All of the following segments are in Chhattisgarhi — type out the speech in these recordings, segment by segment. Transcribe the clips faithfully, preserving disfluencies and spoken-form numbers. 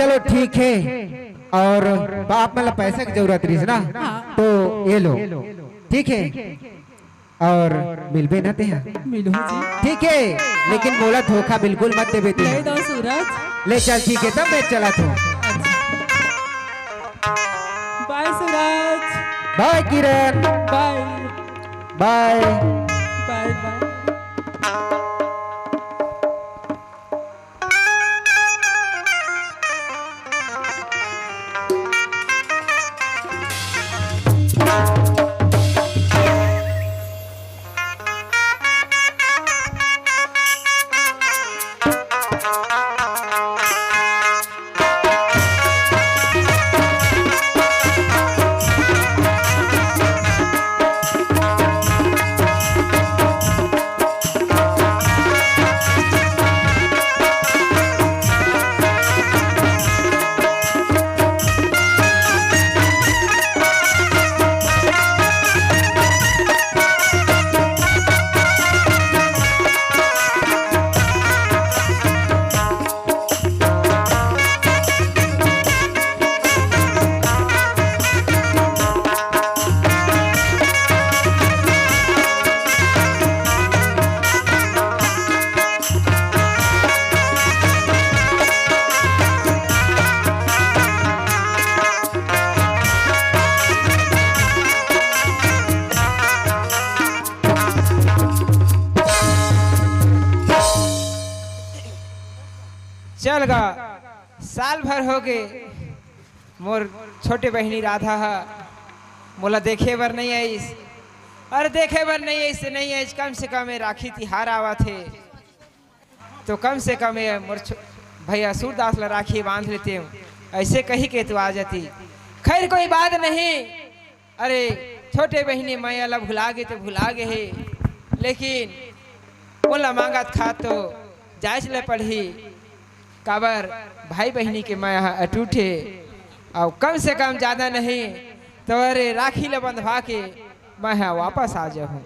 चलो ठीक है। और आप मन ला पैसा के जरूरत रहिस ना, हाँ। तो ये लो, ठीक है। और मिलबे ना तेहा। मिलहूँ जी। ठीक है, लेकिन मोला धोखा बिल्कुल मत देबे तेहा। ले दो सूरज। ले चल, ठीक है, तब मैं चलत हूँ। बाय सूरज। बाय किरण। बाय। बाय। बाय बाय। चल गा, साल भर हो गे, मोर छोटे बहिनी राधा ह मोला देखे बर नइ आइस। अरे देखे बर नइ आइस, नइ आइस, कम से कम ये राखी तिहार आवत हे, तो कम से कम ये मोर छो-, भैया सूरदास ला राखी बांध लेते हूँ, ऐसे कही के तो आ जाती। खैर, कोई बात नहीं। अरे, छोटे बहिनी मया ला भुला गे तो भुला गे हे, लेकिन ओला मांगत खात तो जायज ले पड़ही, काबर भाई बहिनी के मया ह अटूट हे। अउ कम से कम ज्यादा नहीं तो अरे राखी ला बंधवा के मैं ह वापस आ जाहूं।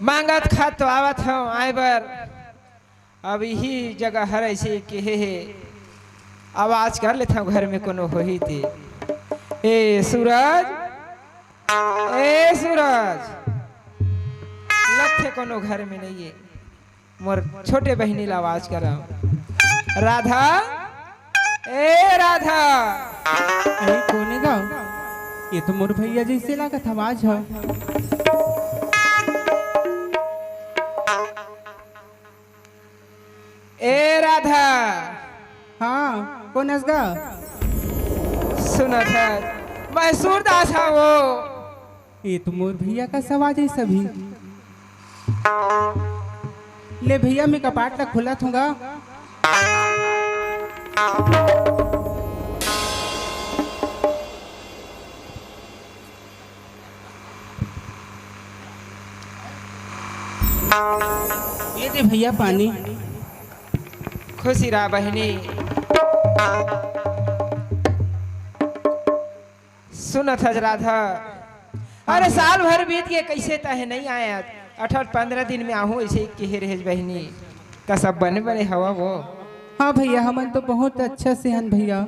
मांगत खात तो आवत हव आए बर, अब इही जगह हर ऐसे केहे हे, आवाज कर लेथव घर में कोनो होही ते। ए सूरज, ए सूरज, लगथे कोनो घर में नइये। मोर छोटे बहिनी ला आवाज करव। राधा, ए राधा। अरे कोने गाँव? ये तो मोर भैया जैसे लागत आवाज ह। ए राधा। हाँ, कोन अस गा? सुनत हस, मैं सूरदास हवं। ये तो मोर भैया कस आवाज हे सभी। ले भैया, मैं कपाट ला खोलत हूँ गा। ये दे भैया पानी। खुशी रहा बहिनी। सुनत हस राधा, अरे साल भर बीत गे, कइसे तहे नइ आए? अठर पंद्रह दिन में आहूं, अइसे केहे रहेस बहिनी। का सब बने बने हवा वो? हाँ भैया, हमन तो बहुत अच्छा से हन भैया।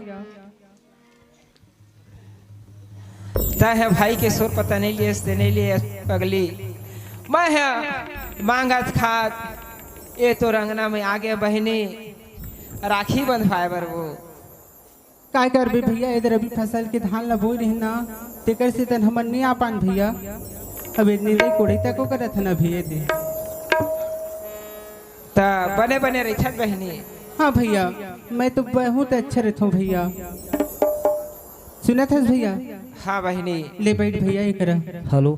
तहे भाई के सोर पता नइ लियस, ते नइ लियस पगली। मैं ह मांगत खात ए तोर अंगना में आगे बहिनी, राखी बंधवाए बर वो। काय करबे भैया, एदे रबी फसल के धान ल बोए रहिन ना, तेकर सेती हमन नइ आ पान भैया। अब ए निंदई कोड़ई तको करत हन भैया दे। त बने बने रहिथस बहिनी। हाँ भैया, मैं तो बहुत अच्छा रहता हूँ भैया। सुनत हस भैया? हाँ बहिनी। ले बैठ भैया, ये करा। हेलो।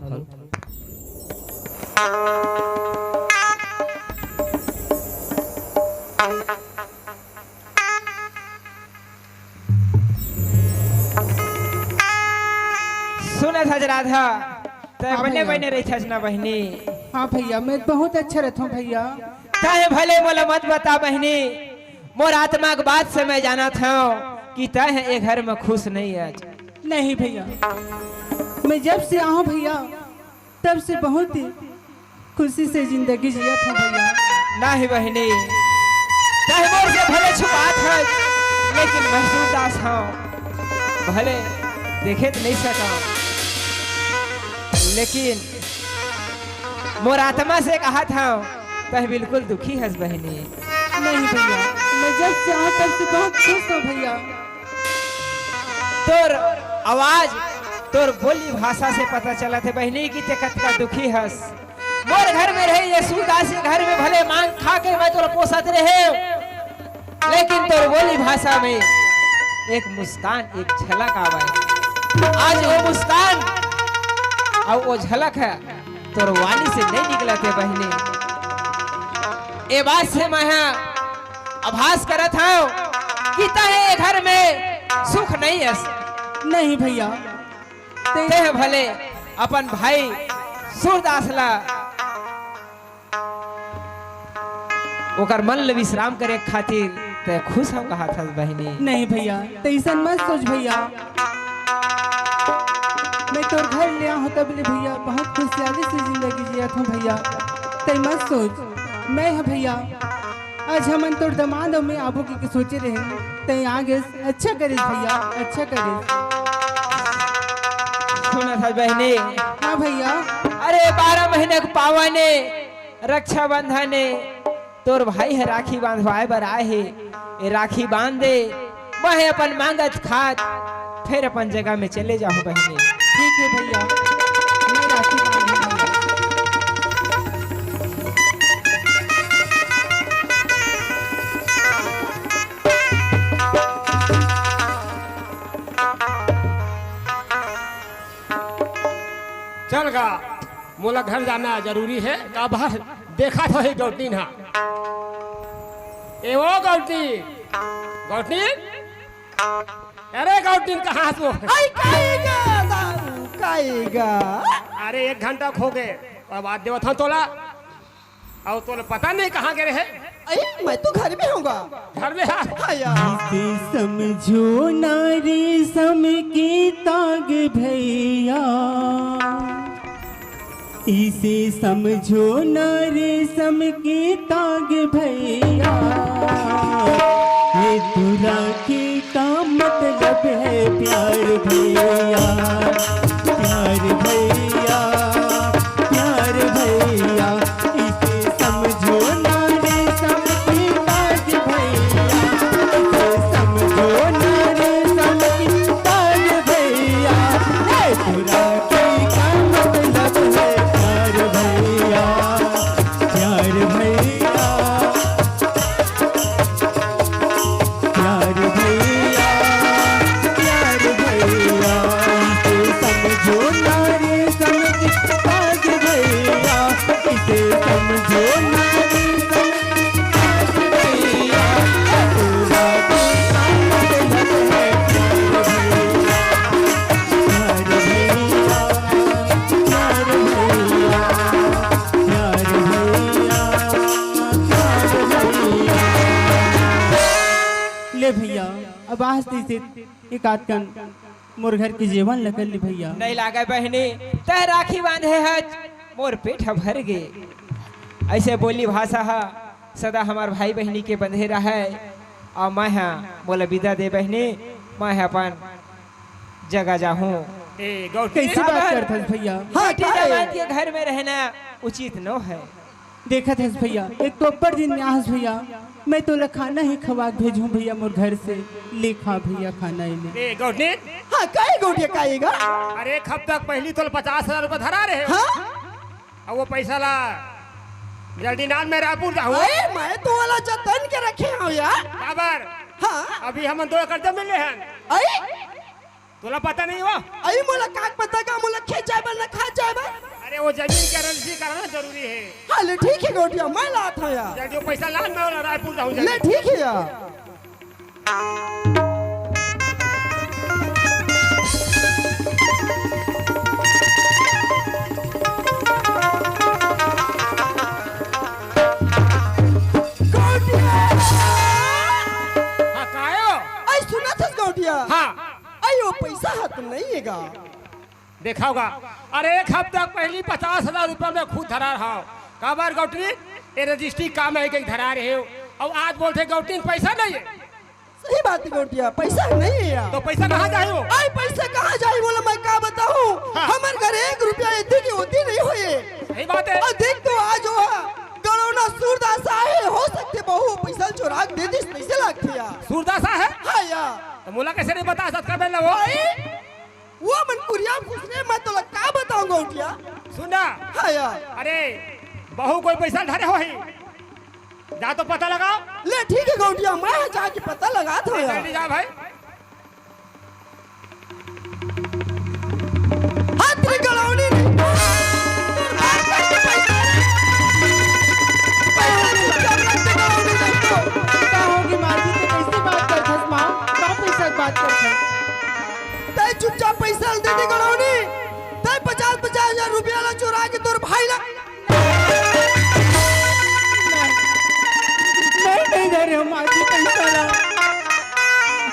सुनत हस राधा, तैं हाँ बने भैया। बने रहिथस ना बहिनी। हाँ भैया, मैं बहुत अच्छा रहता हूँ भैया। तैं भले मोला मत बता बहिनी, मोर आत्मा के बात से मैं जानत हूँ कि तैं ए घर में खुश नहीं है। नहीं भैया, मैं जब से आऊँ भैया, तब से बहुत ही खुशी से जिंदगी जियत हूँ भैया। नहीं बहिनी, तैं मोर से भले छुपात हस, लेकिन मैं सूरदास हूँ, भले देखे तो नहीं सका, लेकिन मोर आत्मा से कहत हूँ, तैं बिल्कुल दुखी हस बहिनी। नहीं भैया, मैं जब से आऊँ तब से बहुत खुश हूँ भैया। तोर आवाज, तोर बोली भाषा से पता चलत हे बहिनी कि तैं कतका दुखी हस। मोर घर में रहे ये सूरदास के घर में भले मांग खा के मैं तोला पोसत रहे, लेकिन तोर बोली भाषा में एक मुस्कान, एक झलक आवे। आज वो मुस्कान अउ वो झलक हे तोर वाणी से नहीं निकलत हे बहिनी। ए बात से मैं हा आभास करत हूँ कि तैं ए घर में सुख नहीं हस। नहीं भैया, तैं तैं भले अपन भाई सूरदास ला ओकर मन ल विश्राम करे खातिर तैं खुश हव कहत हस बहिनी। नहीं भैया, तैं अइसन मत सोच भैया। मैं तोर घर ले आहूँ तब ले भैया बहुत खुशहाली से जिंदगी जियत हूँ भैया। तैं मत सोच, मैं ह भैया, आज हमन तोर दमाद अउ मैं आबो के, के सोचे रहेन, तैं आ गेस, अच्छा करेस भैया, अच्छा करेस। सुनत हस बहिनी। हाँ भैया। अरे बारह महीना के पावन ए रक्षाबंधन ए, तोर भाई ह राखी बांधवाए बर आए हे, ए राखी बांध दे, मैं ह अपन मांगत खात फेर अपन जगह में चले जाहूँ बहिनी। ठीक हे भैया, मैं राखी बांधूँ भैया। चल गा, मोला घर जाना जरूरी हे। काबर देखत होही गौटिन हा। ए ओ गौटिन, गौटिन, अरे गौटिन, कहाँ हस ओ? आई काई गा दाऊ, काई गा? अरे एक घंटा हो गे, अब आज देवत हँव तोला। अउ तोला पता नहीं कहाँ गे रहे? अरे, मैं तो घर में हँव गा। घर में हा? हाँ यार। इसे समझो ना रेशम के ताग भैया, इसे समझो ना रेशम के ताग भैया, ये तोरा के का मतलब है प्यार भैया, प्यार भैया, प्यार भैया, इसे समझो ना रेशम की ताज भैया, इसे समझो ना रेशम की ताज भैया, हे बुरा की का मतलब है प्यार भैया, प्यार भैया। प्यार भैया, प्यार भैया, इसे समझो ना रे समझ ताज भैया, इसे समझो ना रे समझ ताज भैया। पूरा दीवाना है प्यार भैया, प्यार भैया, प्यार भैया, प्यार भैया। ले भैया, अब आज तइसे एक आध कन मोर घर के जेवन ल कर ले भैया। नहीं लागे बहिनी, तैं राखी बांधे हस, मोर पेट ह भर गे। अइसे बोली भाषा ह सदा हमर भाई बहिनी के बंधे रहय। अउ मैं ह मोला बिदा दे बहिनी, मैं ह अपन जगह जाहूँ। ए, गौटी। कइसे बात करत हस भैया? हाँ, बेटी का है? जमात के घर में रहना उचित नो है। देखत हस भैया, एक तो अब्बड़ दिन में आहस भैया, मैं तोला खाना ही खवा के भेजहूँ भैया मोर घर से। ले खा भैया खाना एले। ए, गौटी। हाँ, काहे गौटिया काहे गा? अरे, एक हफ्ता के पहिली तोला पचास हजार रुपया धरा रहे हो। हाँ? अब वो पैसा ला जल्दी नान, मैं रायपुर जाहूँ। अरे, मैं तो वाला जतन के रखे हूँ यार। काबर? हाँ। अभी हमन दो एकड़ जमीन ले हन। अरे, तोला पता नहीं हो? अरे, मोला का पता का, मोला खेत जाए बर ना खात जाए बर? अरे, वो जमीन के रजिस्ट्री कराना जरूरी है। हाँ, ले ठीक है गौटिया, मैं लात हूँ यार। जल्दी वो पैसा लान, मैं वाला रायपुर जाहूँ ले जल्दी। ठीक है यार। गौटिया! हाँ, का आयो? अई सुनत हस गौटिया? हाँ। अई वो पैसा ह त नहीं हे गा। देखा होगा। अरे एक हफ्ता पहली पचास हजार रुपया मैं खुद धरा रहा हूँ। काबर गौटरी, ये रजिस्ट्री काम है कहीं धरा रहे हो। और आज बोलते गौटरी पैसा नहीं है। सही बात है गौटिया, पैसा नहीं है यार। तो पैसा कहाँ जाए हो? आई पैसा कहाँ जाए बोला मैं का बताऊँ? हाँ। हमर घर एक रुपया इतनी की होती नहीं हुई। सही बात है। और देख तो आज हुआ गड़ौना सूरदास आए, हो सकते बहू पैसा चुरा के दे दिस, कैसे लगते यार? सूरदास है? हाँ यार। तो मोला कैसे नहीं बता सकता मैं वो? आई? वो मन कुरिया घुसने, मैं तोला का बताऊं गौटिया? सुन ना। हाँ यार। अरे, बहू कोई पैसा धरे होही, जा तो पता लगा। ले ठीक है गौटिया, मैं जाके पता लगा था यार। जल्दी जा भाई। हाथ रे गड़ौनी नहीं। का होगी माँ जी, तैं कैसे बात करथस माँ? का पैसा के बात करथस? तैं चुपचाप पैसा ल दे दे गड़ौनी। तैं पचास पचास हजार रुपया ला चुरा के तोर भाई ला। मैं नहीं धरे हूँ माँ जी पैसा ला।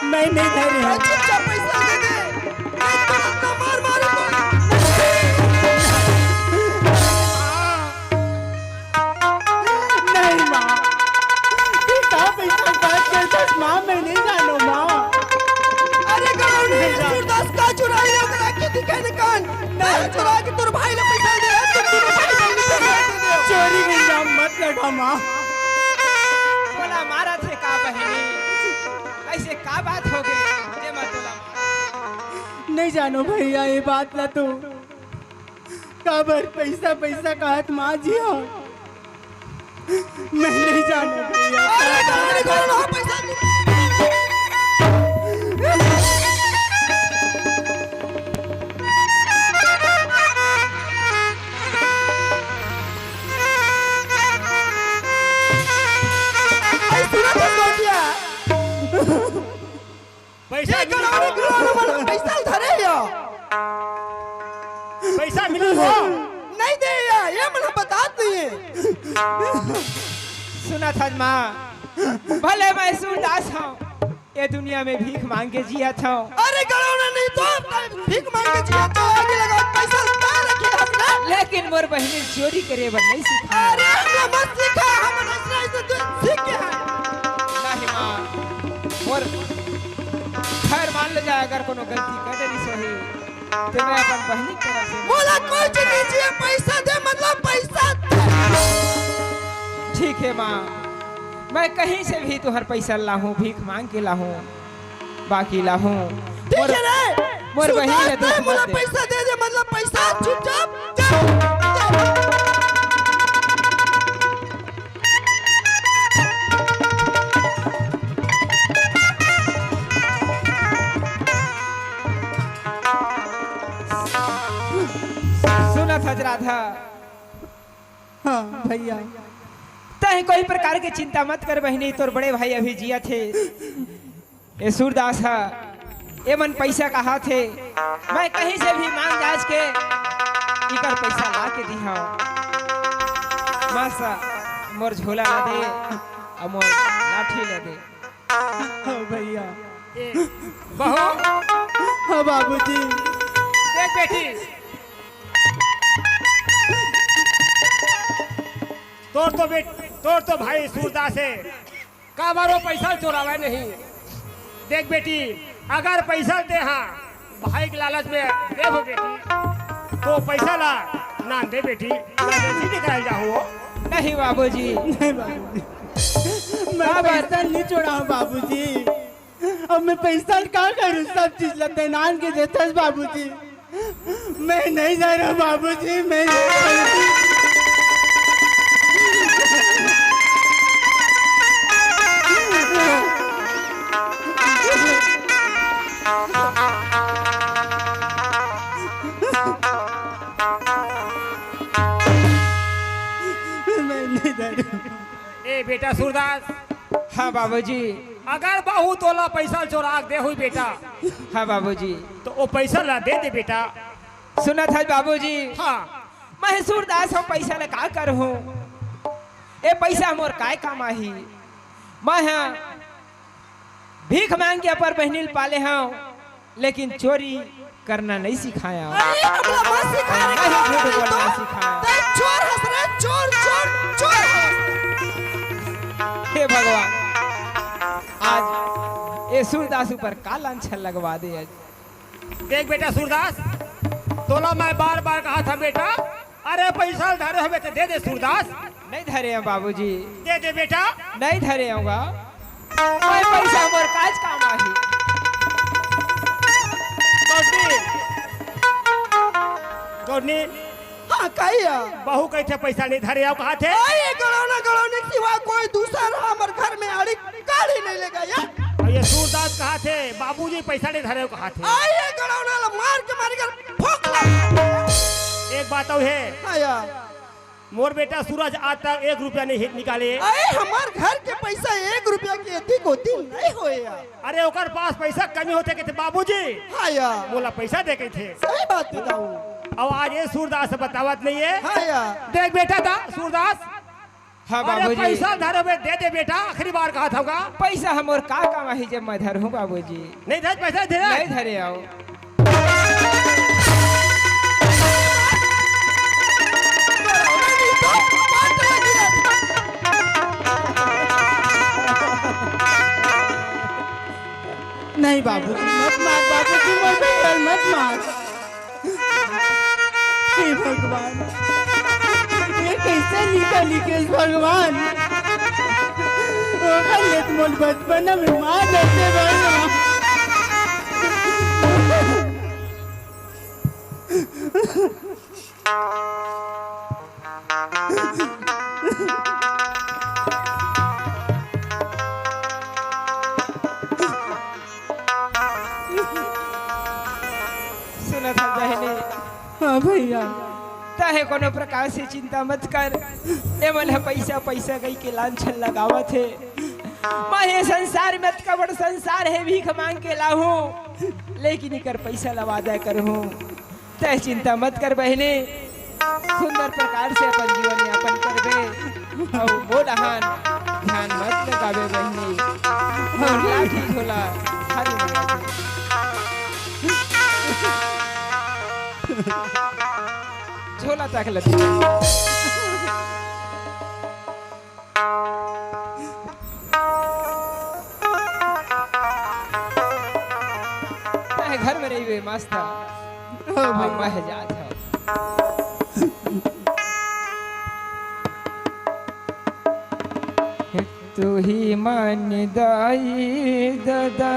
मैं नहीं धरे हूँ। तैं चुपचाप पैसा दे दे। नहीं तो इतना मार मारूंगा। नहीं माँ, तू का पैसा बात करथस माँ, मैं नहीं जानो माँ। अरे गड़ौनी, नहीं जानो। सूरदास का चुराई है, ओकरा के दिखाई न कान। नहीं। चुरा के तोर भाई ला पैसा दे, तुम दोनों भाई बहन के पैसा दे दे। चोरी के इल्जाम मत लगा माँ। बोला मारा थे का बहिनी, ऐसे का बात हो गई? जे मत बोला माँ। नहीं जानो भैया ये बात ला तू। काबर पैसा पैसा कहत माँ जी हो, मैं नहीं जानो भैया। अरे, कौन, कौन हो पैसा? अरे, सुनो तो, सोचिया। पैसा ये मिली करोड़ों हो। करोड़ों मन पैसा धरे हो। पैसा मिली हो। नहीं दे या, ये मन बतात नहीं है। सुना था माँ, भले मैं सूरदास हूँ, ये दुनिया में भीख मांग के जिया था। अरे गड़ौना नहीं तो भीख मांग के जिया तो आगे लगा पैसा उतार रखे हमने। लेकिन मोर बहिनी चोरी करे बर नहीं सीखा। अरे हमने मत सीखा, हम ऐसा ऐसा तो सीख के हैं। नहीं माँ, मोर खैर मान ले जा, अगर कोनो गलती कर देनी सही, तो मैं अपन बहिनी की तरफ से मोला कोई चीज नहीं चाहिए, पैसा दे, मतलब पैसा दे। ठीक है माँ, मैं कहीं से भी तुहर पैसा लाहूँ, भीख मांग के लाहूँ, बाकी लाहूँ। ठीक मोर, है रे, मोर बहिनी सुधार ले दे, दुख मोला मत दे। पैसा दे दे, मतलब पैसा चुपचाप दे। सुनत हस राधा। हाँ भैया। तैं कोई प्रकार के चिंता मत कर बहिनी, तोर बड़े भाई अभी जियत हे। ये सूरदास ह, ये मन पैसा कहाथे, मैं कहीं से भी मांग जांच के इकर पैसा ला के दिहा। बस मोर झोला ला दे, अउ मोर लाठी ला दे। हाँ भैया। ए, बहू। हाँ बाबूजी। देख बेटी, तोर तो बेट-, तोर तो भाई सूरदास हे, काबर वो पैसा चोरावे नहीं। देख बेटी, अगर पैसा दे हाँ, भाई के लालच में देबो बेटी, तो पैसा ला ना दे बेटी, emergency निकल जाहूँ। नहीं बाबूजी। नहीं बाबूजी। मैं बाबा पैसा नहीं चोराहूँ बाबूजी। अब मैं पैसा का करूँ, सब चीज ला तैं नान के देथस बाबूजी। मैं नहीं जा रहा बाबूजी, मैं नहीं जा रहा। ए बेटा सूरदास, हाँ बाबूजी। अगर बहू तोला पैसा चोरा के दे हुई बेटा, हाँ बाबूजी। तो वो पैसा ला दे दे बेटा। सुनत हस बाबूजी? हाँ। मैं सूरदास हूँ, पैसा ला का करहूँ? ए पैसा मोर काय काम आही? मैं ह भीख मांग के अपन बहिनी ल पाले हंव, लेकिन चोरी करना नहीं सिखाया। अरे, कमला, मत सिखा रे, नहीं, कमला, झूठ नहीं बोलना तो। सिखाया। तै चोर हस रे, चोर, चोर, चोर हस। हे भगवान, आज ए सूरदास ऊपर का लांछन लगवा दे आज। देख बेटा सूरदास, तोला मैं बार-बार कहा था बेटा, अरे पैसा धरे हवे त दे दे सूरदास। नहीं धरे हंव बाबूजी। दे दे बेटा। नहीं धरे हंव गा। मैं पैसा मोर काज काम आही। गौरनी, गौरनी। हाँ, कहिया। बहू कहिथे पैसा नहीं धरे हंव कहाथे। अरे गड़ौना गड़ौनी के सिवा कोई दूसर हमर घर में आड़ी काढ़ी नहीं लेगा या। अउ ये सूरदास कहाथे, बाबूजी पैसा नहीं धरे हंव कहाथे। अरे गड़ौना ला मार के मारी कर फोकला। एक बात अउ हे। हाँ या। मोर बेटा सूरज आज तक एक रुपया नहीं निकाले। अरे हमर घर के पैसा एक रुपया के एती कोती नहीं होए या। अरे ओकर पास पैसा कमी होथे कहिथे बाबूजी। हाँ या। मोला पैसा दे कहिथे। सही बात बताऊं। अउ आज ये सूरदास बतावत नहीं हे। हाँ या। देख बेटा दा सूरदास, हाँ अरे बाबूजी। पैसा धरे हवे दे दे बेटा, आखिरी बार कहाथंव गा। पैसा हमर का काम आही जब मैं धरहूँ बाबूजी। नहीं धरे पैसा धरे। नहीं धरे हंव। नहीं बाबूजी, मत मार बाबूजी, मत मार, मत मार। हे भगवान, ये कैसे निकल निकल भगवान? ओकर ले तो मोर बचपन में मार देते भगवान। सुनत हस बहिनी? हाँ भैया। तहे कोनो प्रकार से चिंता मत कर। ए मन ह पैसा, पैसा कहिके लांछन लगावत हे। मैं ये संसार में अतका बड़ संसार हे, भीख मांग के लाहूं, लेकिन इकर पैसा लवादा करहूं। तह चिंता मत कर बहिनी, सुंदर प्रकार से अपन जीवन यापन करबे। अउ मोर डहान ध्यान मत लगाबे बहिनी। मोर लाठी झोला खाली मत कर। झोला तक लगे। तैं घर में रहिबे मस्त। हो भैया। मैं जात हंव। तू ही मन दाई ददा।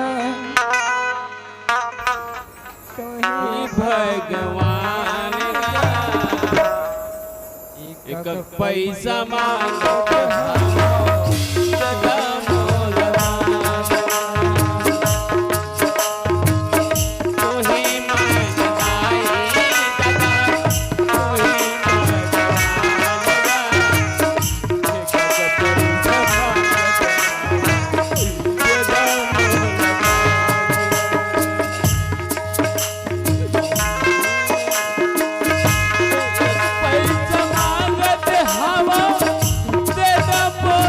हे भगवान, एक पैसा मांगत हवं, सदा मोर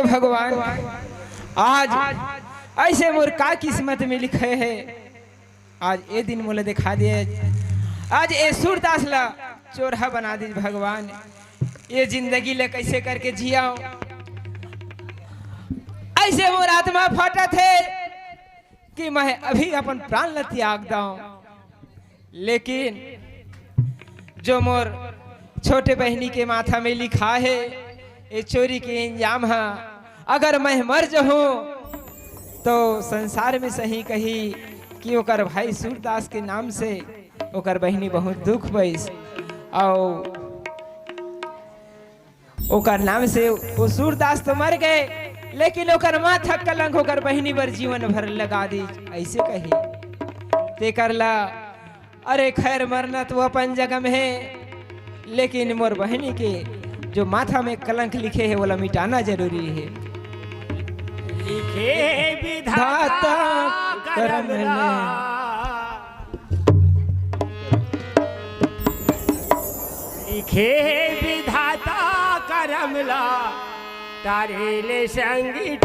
भगवान, आज ऐसे मोर का किस्मत में लिखे हे, आज ए दिन मोला दिखा दे, आज ए सूरदास ला चोरहा बना दे भगवान। ए जिंदगी ला कैसे करके जियाव, ऐसे मोर आत्मा फाटत हे कि मैं अभी अपन प्राण ला त्याग दंव। लेकिन जो मोर छोटे बहिनी के माथा में लिखा हे, ए चोरी के इंजाम हा, अगर मैं मर जहूं, तो संसार में सही कही कि ओकर भाई सूरदास के नाम से ओकर बहिनी बहुत दुख पइस, अउ ओकर नाम से वो सूरदास तो मर गए, लेकिन ओकर माथा कलंक ओकर बहिनी बर जीवन भर लगा दी, ऐसे कही। तेकर ला, अरे खैर, मरना तो अपन जगह में हे, लेकिन मोर बहिनी के जो माथा में कलंक लिखे हे, ओला मिटाना जरूरी हे। लिखे विधाता करम ला। लिखे विधाता करम ला, तारे ले संगी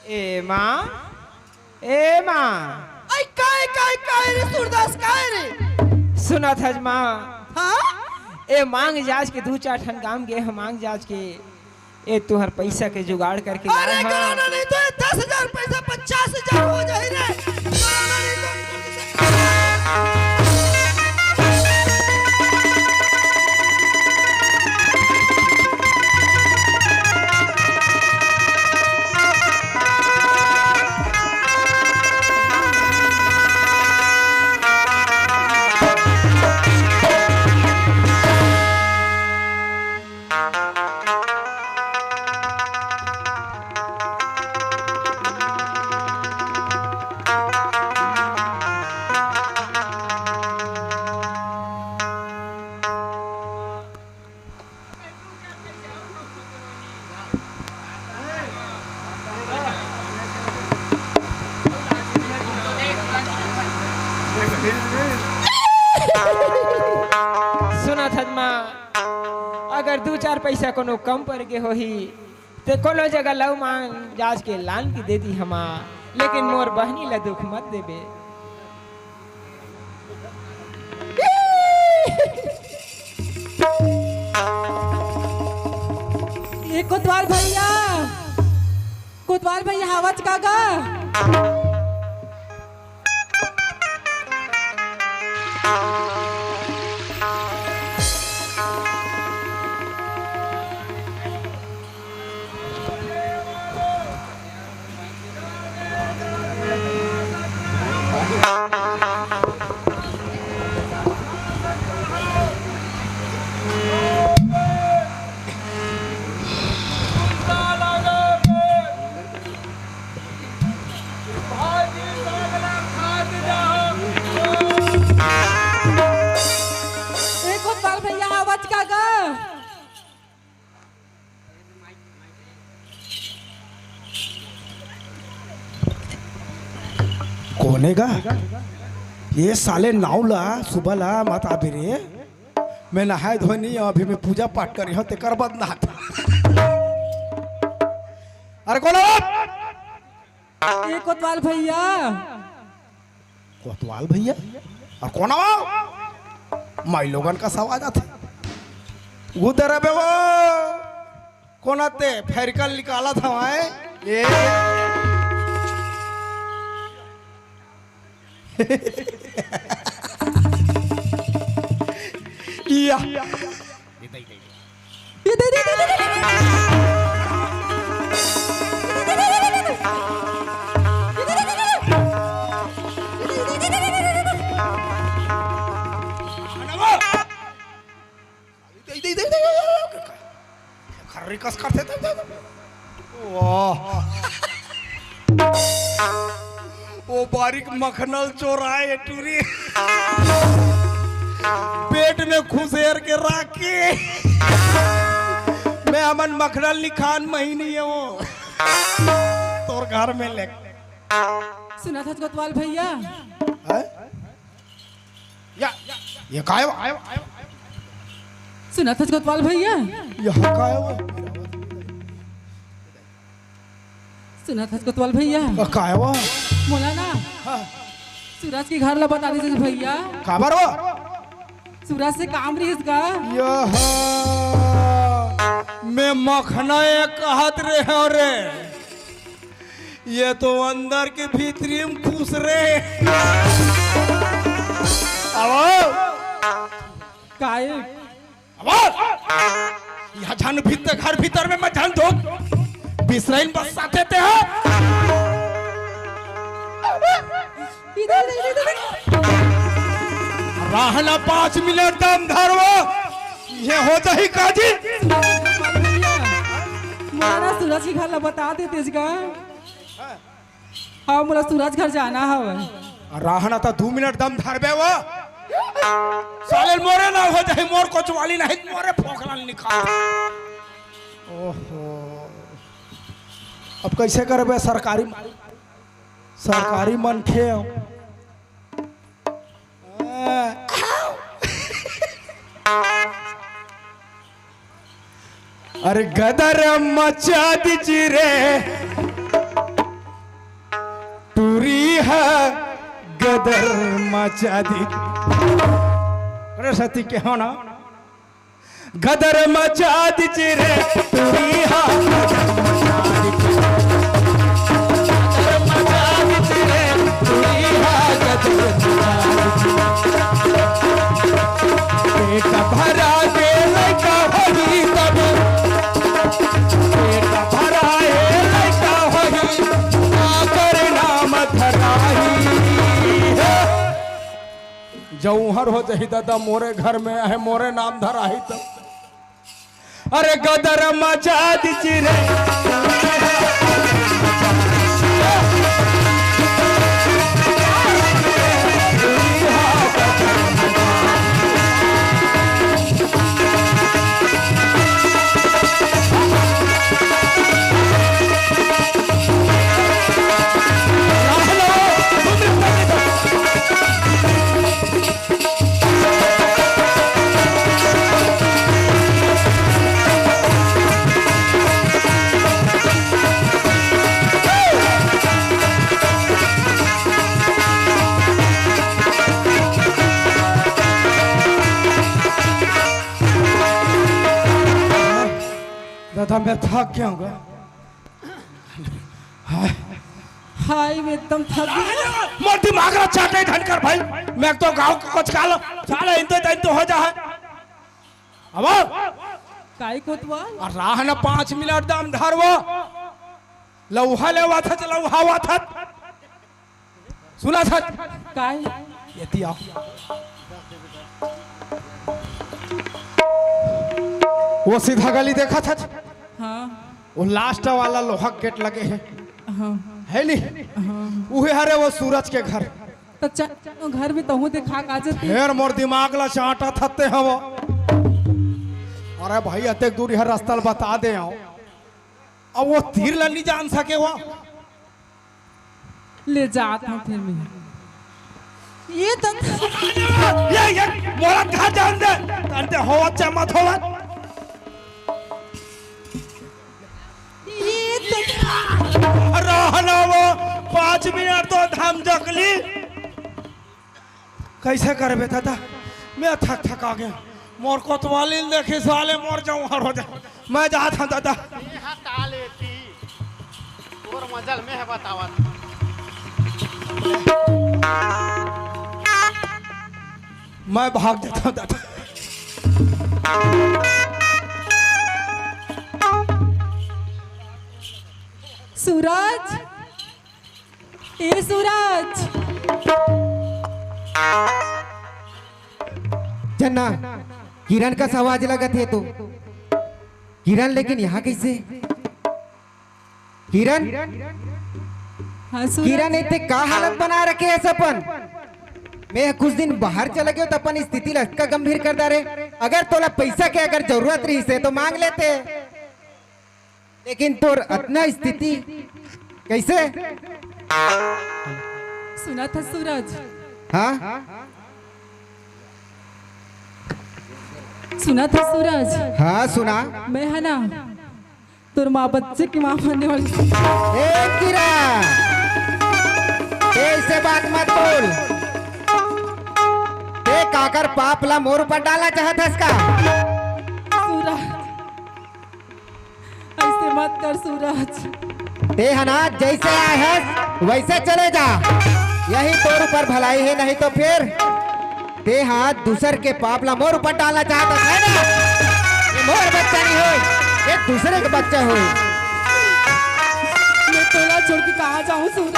ए माँ, ए माँ। आई काय, काय, काय रे सूरदास, काय रे? सुनत हस माँ। हाँ? ए मांग जांच के दू चार ठन गांव गे ह मांग जांच के। ए तुहर पैसा के जुगाड़ करके अरे लाए हंव। कराना नहीं तो ये दस हजार पैसा पचास हजार हो जाए रे। कराना नहीं तो सुनत हस माँ, अगर दू चार पैसा कोनो कम पड़ गे होही, ते कोनो जगह लव मांग जांच के लान के दे दिहा माँ, लेकिन मोर बहिनी ला दुख मत देबे। ए कोतवाल भैया, कोतवाल भैया, हवच का गा? ए कोतवाल भैया, हवच का गा? कोने गा? ये साले नाव ला, सुबह ला मत आबे रे। मैं नहाए धोए नहीं, अभी मैं पूजा पाठ करी हंव, तेकर बाद नहात। अरे कोन हो? ए कोतवाल भैया। कोतवाल भैया? अउ कोन हवय? माईलोगन कस आवाज आथे। उधर अबे वो कोन आते? फेरकल निकालत हवय। ए। या। दे, दे, दे, दे, दे, दे। खर्री कस करथे, दे, दे, दे। वाह। वो बारीक मखनल चोराए टूरी। पेट में खुसेर के राख के। मैं अमन मखनल निखान महीनी है वो। तोर घर में ले। सुनत हस कोतवाल भैया? हैं? या, ये काय वा? सुनत हस कोतवाल भैया? यह काय वा? सुनत हस कोतवाल भैया? अ, काय वा? मोला ना हाँ। सूरज के घर ला बता दे भैया। काबर वा? सूरज से काम रहिस गा। यह मैं मखना ए कहत रहे रे। ये तो अंदर के भीतरी में खुसरे। अब काय? अब यहाँ झन भीतर, घर भीतर में मैं झन धोक। बिसरइन बस साथे ते हो। इधर, इधर, इधर, इधर। रहना पाँच मिनट दम धरवो। ये हो जाही काजी। मोला सूरज के घर ला बता देतेस गा। हाँ, मोला सूरज घर जाना हवय। रहना त दू मिनट दम धरबे वो। साले मोरे ना हो जाही, मोर कोतवाली नहीं, मोरे फोकला निकाल। ओहो, अब कैसे करबे सरकारी, सरकारी मनखे हो। अरे गदर मचा दीजिए रे, टूरी हा गदर मचा दी। अरे सती के हो ना, गदर मचा दीजिए रे, टूरी हा गदर मचा दीजिए। गदर मचा दीजिए रे, टूरी हा गदर मचा दीजिए। पेट भरा के लइका होही तब, पेट भरा ए लइका होही, काकर नाम धराही। जौहर हो जाही दादा, मोरे घर में आहे, मोरे नाम धराही तब। अरे गदर मचा दीजिए रे। दादा, मैं थक गया हूँ। हाय, मैं एकदम थक गई। मोर दिमाग ला चाटे धनकर भाई, मैं तो गाँव के कुछ काल साला इनते तैनते हो जा है। अब काय कोतवाल? अरे रह ना पाँच मिनट दम धरवो। लौहा लेवा था, लौहा हुआ था। सुना सच? काय? ये दिया। वो सीधा गली देखा था? हाँ। वो लास्ट वाला लोहा गेट लगे है। हाँ। है नी? हाँ। उहे हरे वो सूरज के घर। त चा-, घर में तहूँ देखा का जते। फेर मोर दिमाग ला चाटा थते हव। अरे भाई, अतेक दूरी हर रास्ता ल बता दे आओ। अब वो तीर ला नहीं जान सके वो। ले जात हूँ फिर मैं। ये तो ये, ये, मोला घर जान दे। तंते होवत चा मत होवत। ये तो रहना वो पाँच मिनट तो धम जकली। कैसे करबे दादा? मैं थक थक आ गया। मोर कोतवाली ल देखी साले मोर जौहर हो जा। मैं जात हूँ दादा। ये हा का लेती? तोर मजल में है बतावत। मैं भाग जाता हूँ दादा। सूरज, ए सूरज। चन्ना, किरण कस आवाज लगत हे तो। किरण, लेकिन यहाँ कैसे? किरण, हाँ सूरज। किरण, इतने का हालत बना रखे है अपन? मैं कुछ दिन बाहर चला गया तो अपन स्थिति ला अतका गंभीर कर डारे। अगर तोला पैसा के अगर जरूरत रही से तो मांग लेते, लेकिन तोर अतना स्थिति कैसे? सुना था सूरज। हाँ। सुना था सूरज। हाँ, सुना। मैं है ना, तोर माँ बच्चे की माँ बनने वाली। ए किरण, ऐसे बात मत बोल। ते काकर पाप ला मोर ऊपर डालना चाहत हस का? सूरज, ऐसे मत कर सूरज। ते हना जैसे आए हस वैसे चले जा, यही तोर ऊपर भलाई है, नहीं तो फिर ते हा दूसर के पाप ला मोर ऊपर डालना चाहत हस, है ना? ये मोर बच्चा नहीं होय, ये दूसरे के बच्चा होय। मैं तोला छोड़ के कहाँ जाऊँ सूरज?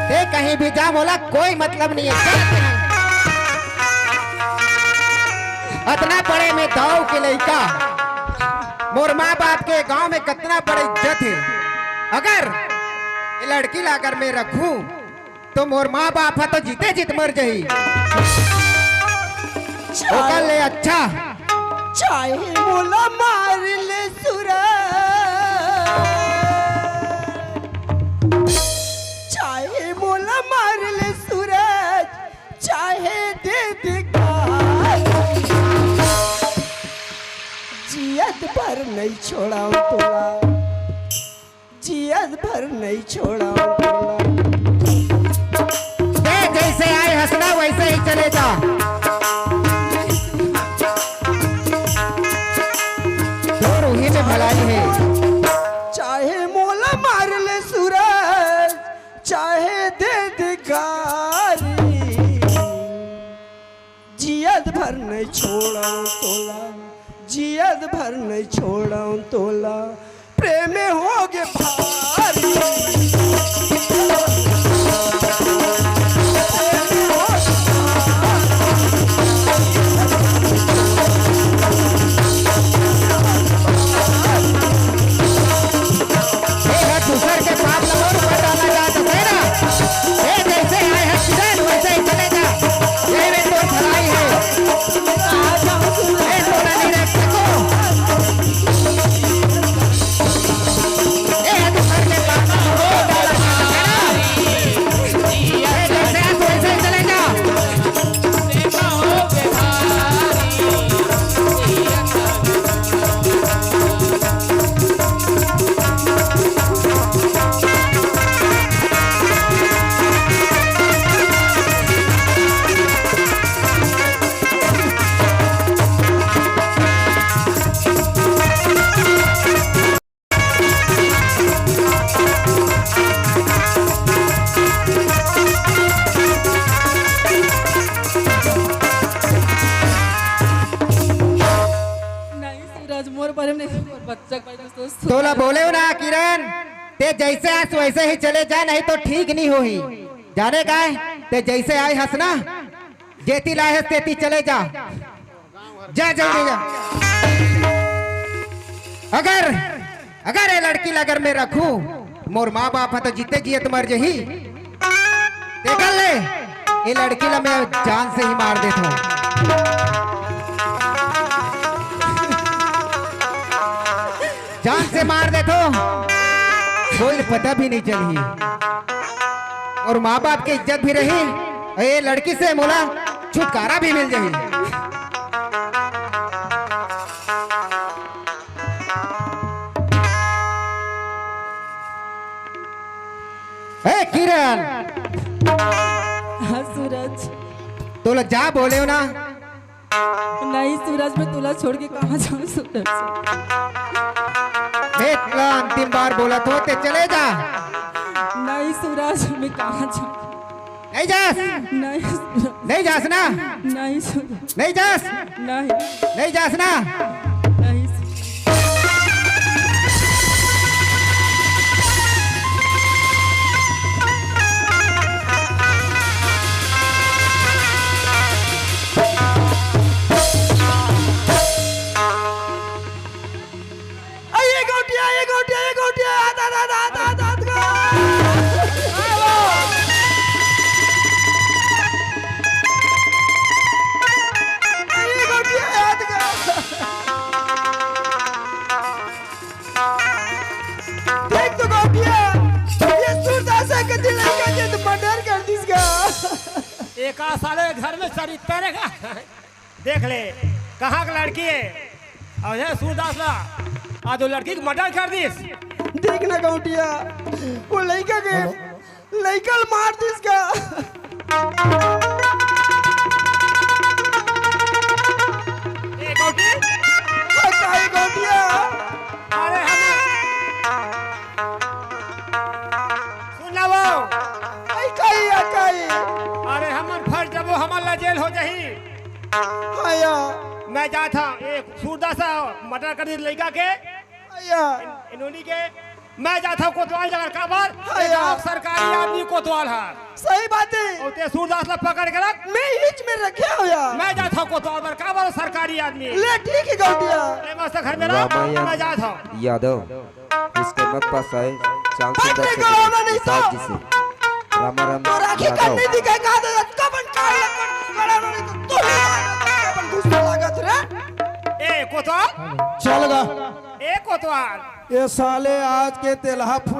ते कहीं भी जा, मोला कोई मतलब नहीं है, जा ते हा। अतना बड़े में दाऊ के लइका, मोर माँ बाप के गांव में कतना बड़े इज्जत है। अगर ये लड़की ला अगर मैं रखूं तो मोर माँ बाप ह तो जीते जीत मर जाही। ओकर ले अच्छा। चाहे मोला मार ले सूरज, चाहे मोला मार ले सूरज, चाहे दे दे गाली, जियत भर नहीं छोड़ाऊं तोला, जियत भर नहीं छोड़ाऊं तोला। ए, जैसे आए हंसना वैसे ही चले जा। तोर उही में भलाई है। चाहे मोला मार ले सूरज, चाहे दे दे गाली, जियत भर नहीं छोड़ाऊं तोला, जियत भर नहीं छोड़ाऊं तोला, प्रेम हो गे भारी। ए, दूसर के पाप ला मोर ऊपर डाला जात हे ना। ए, जैसे आए हैं किरण, वैसे ही चले जा। यही में तो भलाई है। ए, तो नहीं रख सको। ए, दूसर के पाप ला मोर ऊपर डाला जात हे ना। ए, जैसे आए, वैसे ही चले जा। नहीं सूरज, मोर बारे में नहीं, मोर बच्चा के बारे में सोच। तोला बोले हो ना किरण, ते जैसे आस वैसे ही चले जा, नहीं तो ठीक नहीं होही। जाने का है, ते जैसे आए हस ना, जेती लाए हस तेती चले जा। जा जल्दी जा। अगर, अगर ये लड़की ला अगर मैं रखूं, मोर माँ बाप ह तो जीते जियत मर जही। देख ले, ये लड़की ला मैं जान से ही मार देता हूँ। जान से मार देता हूँ, कोई पता भी नहीं चलही। और माँ बाप के इज्जत भी रही, और ये लड़की से मोला छुटकारा भी मिल जाही। ए किरण, हाँ सूरज। तोला जा बोले हो ना। नहीं सूरज, मैं तोला छोड़ के कहाँ जाऊँ सूरज? मैं तोला अंतिम बार बोला तो ते चले जा। नहीं सूरज, मैं कहाँ जाऊँ? नहीं जास? नहीं सूरज। नहीं जास ना? नहीं सूरज। नहीं जास? नहीं। नहीं जास ना? नहीं सूरज। देख तो गौटिया, ये सूरदास के दिल का ये तो मर्डर कर दिस गा। एका साले घर में चरित्र है का? देख ले, कहाँ का लड़की है? अउ ये सूरदास ला, आज वो लड़की के मर्डर कर दिस। देख ना गौटिया, वो लइका के, लइका ल मार दिस गा। ए गौटी, हटाई गौटिया। अरे हम सुन ना वो। आई काई, आई काई। अरे हमन फंस जबो, हमन ला जेल हो जाही। हाँ या। मैं जात हँव, एक सूरदास मर्डर कर दिस लइका के। हाँ या। इन्होंने के, मैं जात हँव कोतवाल जगह काबर? हाँ ये या। गाँव सरकारी आदमी कोतवाल है। सही बात है। अउ ते सूरदास ला पकड़ के रख। मैं हिच में रखे हँव या। मैं जात हँव कोतवाल बर काबर सरकारी आदमी। ले ठीक है गौटिया। ले मस्त घर में रह, रामायण मैं जात हँव। यादव। इसके मत पास आए, चांद बट सुंदर नहीं से करो ना, नहीं विशाल तो। जी से। रामा राम तो राखी यादव। करने दी कहे कहा था, कब बन काल लग बन करो ना, नहीं तो तू ही अपन गुस्सा लागत रे। ए कोतवाल। चल गा। ए कोतवाल। ये साले आज के तेलहा फूट